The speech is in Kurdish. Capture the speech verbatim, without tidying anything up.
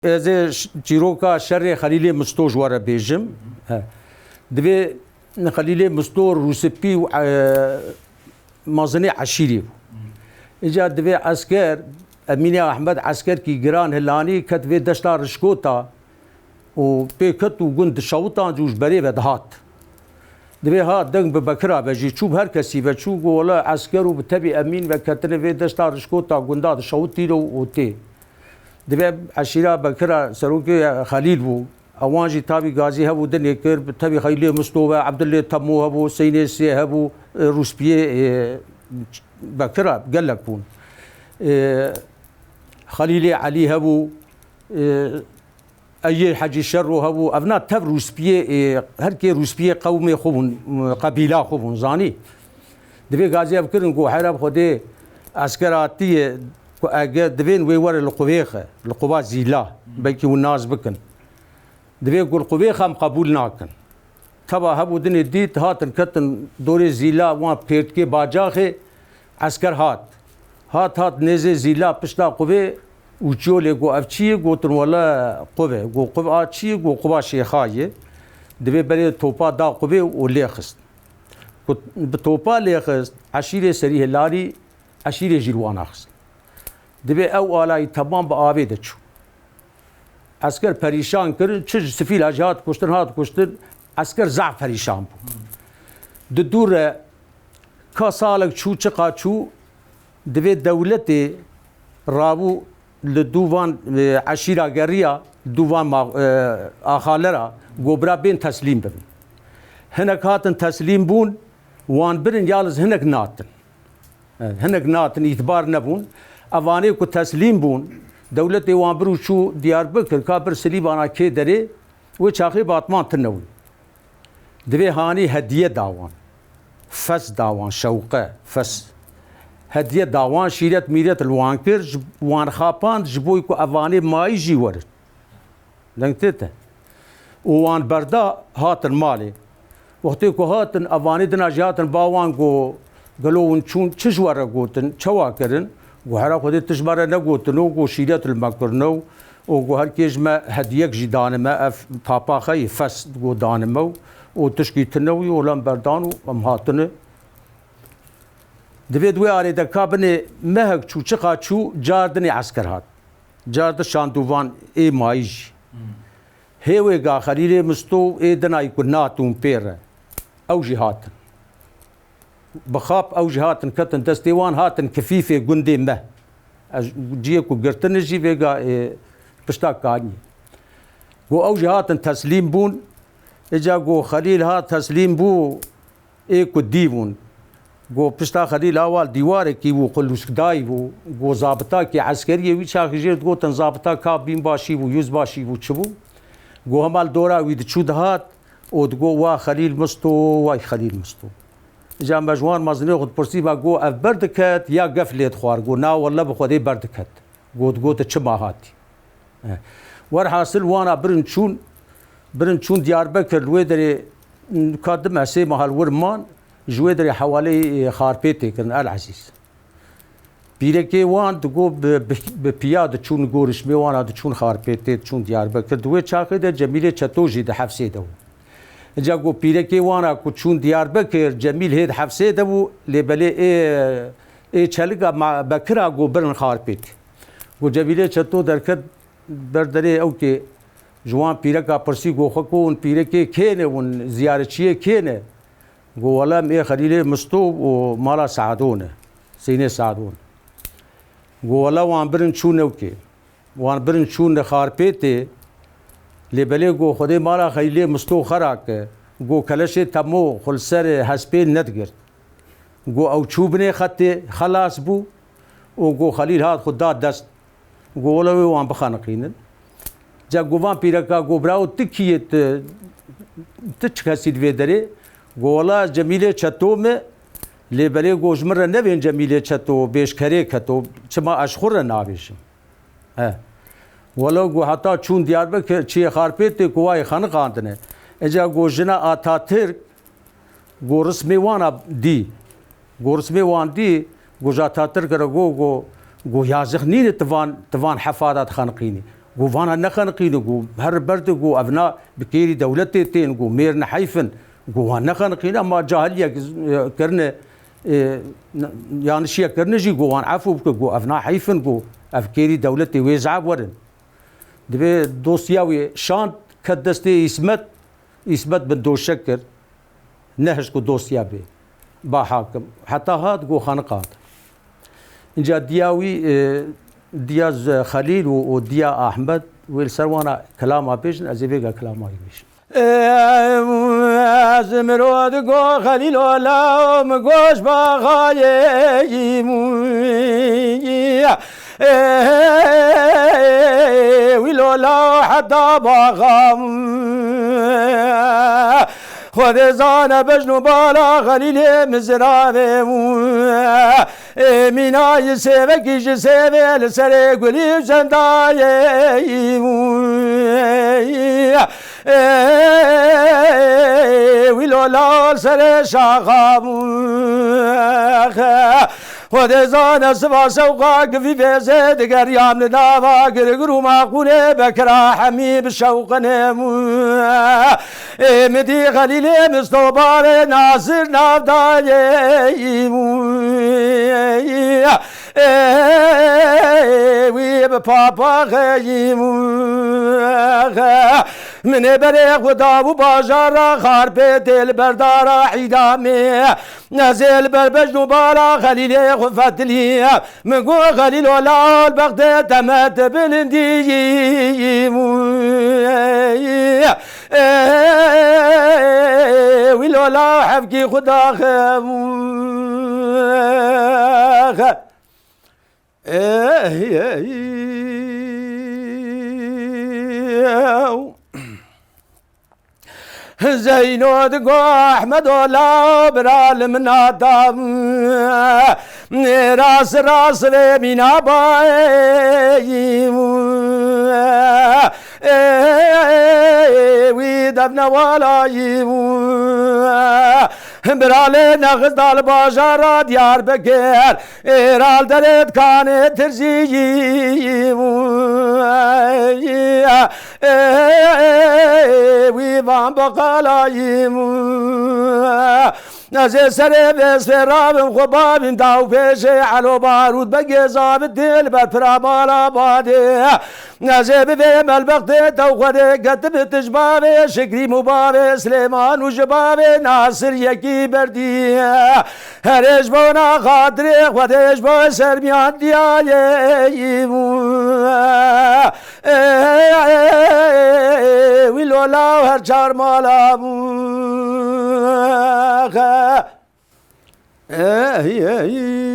Ez ê ş-, çîroka şerê Xelîlê Misto ji we re bêjim. He. Divê Xelîlê Misto rûspî û, e, mezinê eşîrî bû. Îca divê esker, Emînê Ahmed eskerkî giran hilanî ket vê deşta Rişkota û pê ket û gund dişewitan û ji berê ve dihat. Divê ha deng bi Bekira ve jî çû, bi her kesî ve çû, got, wela esker û bi tevî Emîn ve ketine vê deşta Rişkota gunda dişewitîne û, û tê. Divê eşîra Bekira serokê Xelîl bû. Ewan jî tavî gazî hebû, dinê kir, bi tevî Xelîlê Misto ve, Ebdulê Temo hebû, Seynê Sê hebû, e, Rûspiyê, e, Bekira gelek bûn. E, Xelîlê Elî hebû, e, Eyê Hecî Şerro hebû, evna tev rûspiyê, ê, her kê rûspiyê qewmê xwe bûn, qebîla xwe bûn, zanî. Divê gazî ev kirin ku here bi Xwedê esker hatiye ku ege divên wê were li quvê xe, li quva Zîla, belkî hûn nas bikin. Divê ku li quvê xe em qebûl nakin. Teva hebû dinê dît, hatin ketin dorê Zîla, wan pêrtkê bacaxê, esker hat. Hat, hat nêzê Zîla pişta quvê û çiyolê got, ev çi ye? Gotin, wele quv e. Got, quv a çi ye? Got, quva Şêxa ye. Divê berê topa da quvê û lê xist. Got, bi topa lê xist, eşîrê serî hilanî, eşîrê jî li wana xist. Divê ew alayî temam bi avê de çû. Esker perîşan kirin, çi ji sifîla jî hat kuştin, hat kuştin, esker zaf perîşan bû. Di dû re ka salek çû, çiqa çû, divê dewletê rabû li dû van, e, eşîra geriya, dû van ma-, e, axalera, got bira bên teslîm bibin. Hinek hatin teslîm bûn, wan birin, yalnız hinek natin. E, hinek natin, îtibar nebûn. Evanê ku teslîm bûn, dewletê wan bir û çû Diyarbekir, ka bir Silîbana kê derê, wê çaxê Batman tine wî. Divê hanî hediye da wan. Fes da wan, şewqe, fes. Hediye da wan, şîret mîret li wan kir, ji wan xapand, ji bo ku evanê mayî jî werin. Deng tê te. Û wan berda hatin malê. Wextê ku hatin, evanê dina jî hatin ba wan, got, gelo hûn çûn çi ji we re gotin, çawa kirin? Got, hera Xwedê tu ji me re negotino, got, şîret li me kirino û got, her kê ji me hediyek jî danime, ev tapa xeyî fes, got, danime û, û tişkî tune wî, û lem berdan û em hatine. Divê di wê arê de ka binê mehek çû, çiqa çû, car dinê esker hat. Car di şandûvan ê mayî jî. Hê wê ga Xelîlê Misto ê dinayî ku natûn pê re. Ew jî hatin. Bi xap ew jî hatin ketin destê wan, hatin kifîfê gundê me. Ez ciyê ku girtine jî vêga, e, pişta kaniyê. Got ew jî hatin teslîm bûn. Îca got Xelîl hat teslîm bû. Ê ku dî bûn. Got pişta Xelîl awa li dîwarekî bû, qulûskdayî bû. Got zabitakî eskeriyê wî çaxî jê digotin zabita ka bînbaşî bû, yüzbaşî bû, çi bû? Got hema li dora wî diçû dihat û digot wa Xelîl Misto, way Xelîl Misto. Îca me ji wan mezinê xwe dipirsî, me got ev berdiket ya gef lê dixwar? Got na welle bi Xwedê berdiket. Got, got çima hatî? Eh. Werhasil wana birin çûn, birin çûn Diyarbekir, li wê derê ka du meh sê meh li wir man, ji wê derê hewaleyê, e, Xarpêtê kirin, El Ezîz. Pîrekê wan digot bi, bi, bi piya diçûn, gorişmê wana diçûn Xarpêtê, diçûn Diyarbekir. Di wê çaxê de Cemîlê Çeto jî di hefsê de bû. Îca got pîrekê wana ku çûn Diyarbekir, Cemîl hê di hefsê de bû, lê belê ê, ê çelika ma-, Bekira got birin Xarpêtê. Got Cemîlê Çeto derket ber derê ewkê, ji wan pîreka pirsî, got xwe ku hûn pîrekê kê ne, hûn ziyaretçiyê kê ne? Got wele em ê Xelîlê Misto û mala Saado ne, Seynê Saado ne. Got wele wan birin çûn ewkê. Wan birin çûn li Xarpêtê, lê belê got Xwedê mala Xelîlê Misto xera ke, got keleşê Temo xwe li ser hespê nedigirt. Got ew çû binê xetê, xelas bû û got Xelîl hat xwe da dest. Got wele wê wan bixeniqînin. Ca got van pîreka got birawo tu kî yê, tu, tu çi kesî di vê derê? Got wela ez Cemîlê Çeto me, lê belê got ji min re nevên Cemîlê Çeto, bêşkerê Keto, çima ez ji xwe re nabêjim? He. Wele got heta çûn Diyarbekir, çiyê Xarpêtê ku wayê xeniqandine. Îca got jina Atatürk, got rismê wana dî. Got rismê wan dî, got ji Atatürk re got, got, got yazix nîne tu van, tu van hefa de dixeniqînî. Got, vana nexeniqîne, got, her berde, got, evna bi kêrî dewletê tên, got, mêr ne heyf in, got, wan nexeniqîne, ema cahiliyek, e, kirine, e, ne-, yanlışiyek kirine jî, got, wan efû bike, got, evna heyf in, got, ev kêrî dewletê wê zaf werin. Divê dosya wê şand ket destê Îsmet, Îsmet bin Doşek kir. Nehişt ku dosya bê ba hakim. Heta hat ku xaniqa hat. Înca diya wî, e, diya z-, Xelîl û, û diya Ahmed wê li ser wana kilama bêjin, ez ê vêga kilama wî bêjim. Ez mirod go Xelîl ola min goş baxayê wî lola heta baxam. Xwedê zane bejn û bala Xelîlê min ziravê bû. Ê mîna yi sêvekî ji sêvê li serê gulî û zendayê bû. Ê wî lola li serê şaxa bû. Xwedê zane siva şewqa givî vêzê digeriyam li nava girgir û maqûlê bekira hemî bi şewqinê bû. Ê min dî Xelîlê Mistobarê Nasir navdayê bû. Ê wî bi papaxê bû. Min ê berê xwe da bû bajara Xarpêtê li berdara îdamê. Ez ê li ber bejn û bala Xelîlê xwe fetilî. Min got Xelîl ola li bexdê te me te bilindî. Wî lola hevkî xwe daxe. Ey, ey, ew. Zeyno digo Ehmedo la bira li min nada. Rast rast vê mîna bayê. Ê wî devne walayî. Biralê nexist dal bajara Diyarbekir. Êral derê dikanê tirzî. Ê wî van baqalayî. Ez ê serê vêsvê rabim xwe babîn daw pêşê Elo Barût begê zabitê li ber pira mala badê. Ez ê bi vê melbextê tew xwedê getim tij bavê Şikrîm û bavê Silêman û ji bavê Nasir yekî berdî. Herê ji bona xatirê xwedê ji bo sermiyan diyayê. Ê wî lola her çar mala bû. Ê, ê, ê.